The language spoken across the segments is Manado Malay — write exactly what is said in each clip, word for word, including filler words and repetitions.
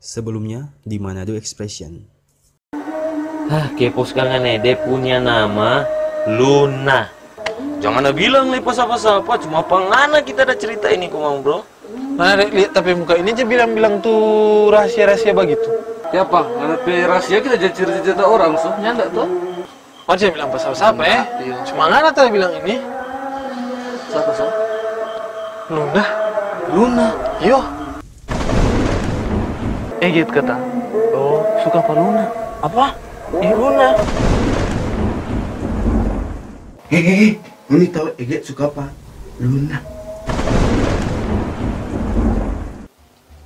Sebelumnya di Manado Expression. Ah, kepo skali ngana, de punya nama Luna. Jangan ada bilang lei pa sapa-sapa, cuma pa ngana kita ada cerita ini komang, bro. Mana dek lihat tapi muka ini aja bilang-bilang tu rahasia-rahasia bagitu. Kiapa? Ngana pe rahasia kita jadi cerita-cerita orang, so? Nyanda to? Mana saya bilang pa sapa-sapa, eh? Iya. Cuma ngana tadi bilang ini. Sapa, so? Luna. Luna? Iyo. Eh, gitu kata. Oh, suka pa Luna. Apa? Ih, Luna. Hehehe, ngoni tau Eget suka pa Luna.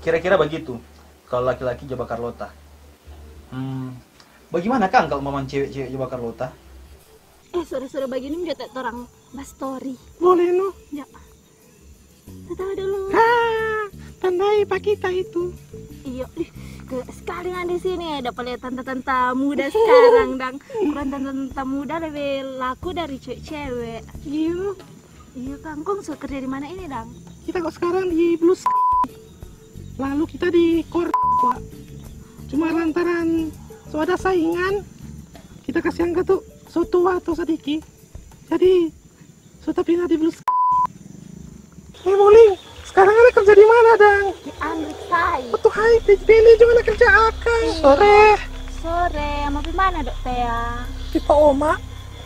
Kira-kira bagitu, kalau laki-laki jaba Carlota. Hmm, bagimana kang kalau mamang cewek-cewek jaba Carlota? Eh, sore-sore bagini jo te torang bastori. Boleh no. Ya. Tatawa dulu. Ha, pandai pa kita itu. Iyo, ih, ke sekali ngana di sini dapa lia tanta-tanta muda sekarang dang. Kurang tanta-tanta muda lebe laku dari cewek-cewek. Iyo. Iyo kang, kong so kerja di mana ini dang? Kita kok sekarang di Blue Sky. Lalu kita di Kor. Cuma lantaran so ada saingan, kita kasih angka tu so tua tu sadiki. Jadi so tapinda di Blue Sky. Hei Moling, sekarang ada kerja di mana dang? Di Amrik Sai. Betul hai, pele juga ada kerja akang. Iya. Sore. Sore, mau pi mana dok Tea? Pi pa oma.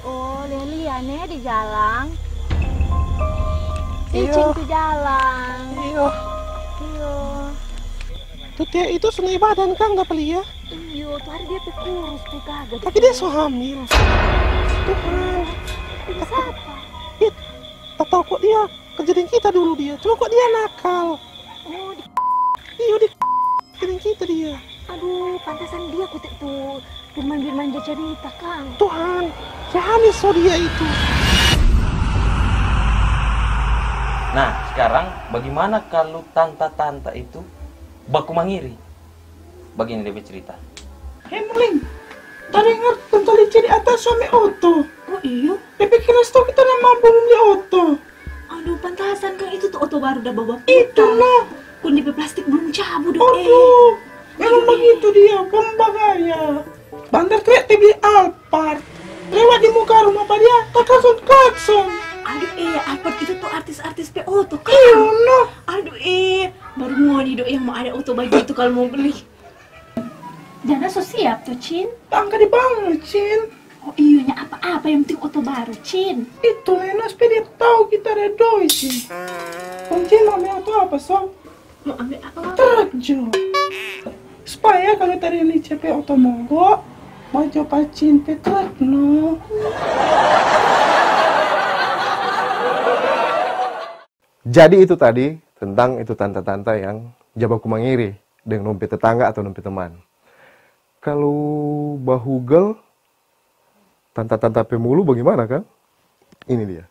Oh, lia-lia ne di jalang. Iyo. Cicing tu jalang. Iyo. Iyo. Tu Tia itu so nae badan kang dapa lia? Iyo, tu hari dia pe kurus tu gaga. Tapi dia so hamil. Tuhan. Itu sapa? Ih, tatau kok dia kerja deng kita dulu dia. Cuma kok dia nakal. Oh, di Iyo, di deng kita dia. Aduh, pantasan dia kote tu firman-firman ja carita kang. Tuhan, so hamil so dia itu. Nah, sekarang bagaimana kalu tanta-tanta itu baku mangiri? Bagini dia pe cerita. Hei Muling, tadengar tanta Lice di atas so ambe oto. Oh iyo? Dia pikir so kita na mampu beli oto. Aduh, pantasan kang itu tu oto baru da bawa putar. Itu nah. Kong depe plastik belum cabu dong, eh. Aduh, memang bagitu dia, kong bagaya. Bandar trek te bli Alphard. Lewat di muka rumah pa dia, taklakson-klakson. Aduh, eh, Alphard itu tu artis-artis pe oto, kan? Iyo, no. Aduh, eh, baru ngoni do yang mo ada oto bagitu kalu mo bli. Jana so siap tu, Cin? Angka di bangun, Cin. Oh iyo, nya apa-apa, yang penting oto baru, Cin. Itu, Lena, supaya dia tau kita ada doi, Cin. Kong Cin mau ambil oto apa, so? Mau ambil apa? Truk, jo. Supaya kalu tadi Lice pe oto mogok, mau jo pa Cin pe truk, no. Jadi itu tadi tentang itu tanta-tanta yang ja baku mangiri deng dong pe tetangga atau dong pe teman. Kalu bahugel tanta-tanta pe mulu bagimana, kang? Ini dia.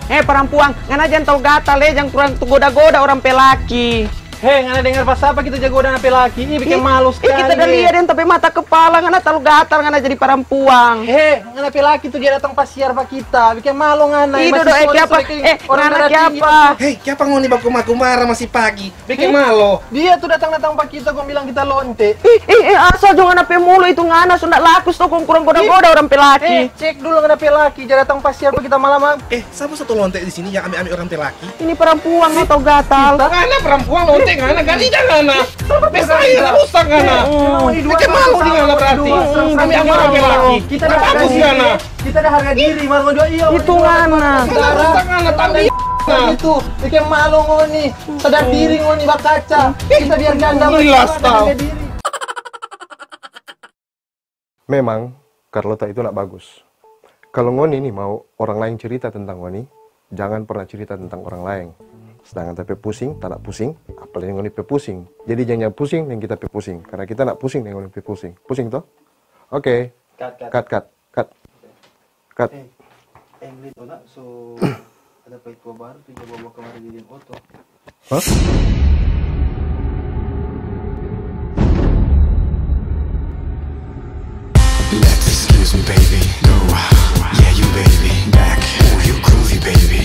Eh, parampuang, ngana jang tau gatal, eh, jang kurang tu goda-goda orang pe laki. He, ngana dengar pa sapa kita ja goda ngana pe laki? Ih, bikin malu skali. Ih, kita da lia deng ta pe mata kepala, ngana talalu gatal, ngana jadi parampuang. He, ngana pe laki tu dia datang pasiar pa kita, bikin malu ngana. Ih, dodo, eh, kiapa? Eh, ngana kiapa? Hei, kiapa ngoni baku-baku marah masi pagi? Bikin malu. Dia tu datang-datang pa kita, kong bilang kita lonte. Ih, ih, ih, asal jo ngana pe mulu itu, ngana so nda laku sto kong kurang goda-goda orang pe laki. Eh, cek dulu ngana pe laki, ja datang pasiar pa kita malam-malam. Eh, sapa satu lonte di sini yang ame-ame orang pe laki? Ini parampuang no tau gatal. Ngana parampuang lonte ngana, ganti ja ngana. Pe saya rusak ngana. Bikin malu di ngana berarti. Ame-ame orang pe laki. Kita bagus ngana. Kita ada harga diri, malu jo iyo. Itu ngana. Ngana rusak ngana, tapi ngana. Itu bikin malu ngoni. Sadar diri ngoni bakaca. Kita biar janda. Jelas tau. Harga diri. Memang, Carlota itu ndak bagus. Kalau ngoni ni mau orang lain cerita tentang ngoni, jangan pernah cerita tentang orang lain. Sedangkan ta pe pusing, ta ndak pusing, apalagi ngoni pe pusing. Jadi jangan pusing deng kita pe pusing, karena kita ndak pusing deng ngoni pe pusing. Pusing to? Oke. Cut, cut. Cut, cut, cut. Cut. Eh, eh, ngoni tau ndak, so ada pai tua baru tu ja bawa kamari di deng oto. Huh? Let's excuse me, baby. No, yeah, you baby back. Oh, you groovy, baby.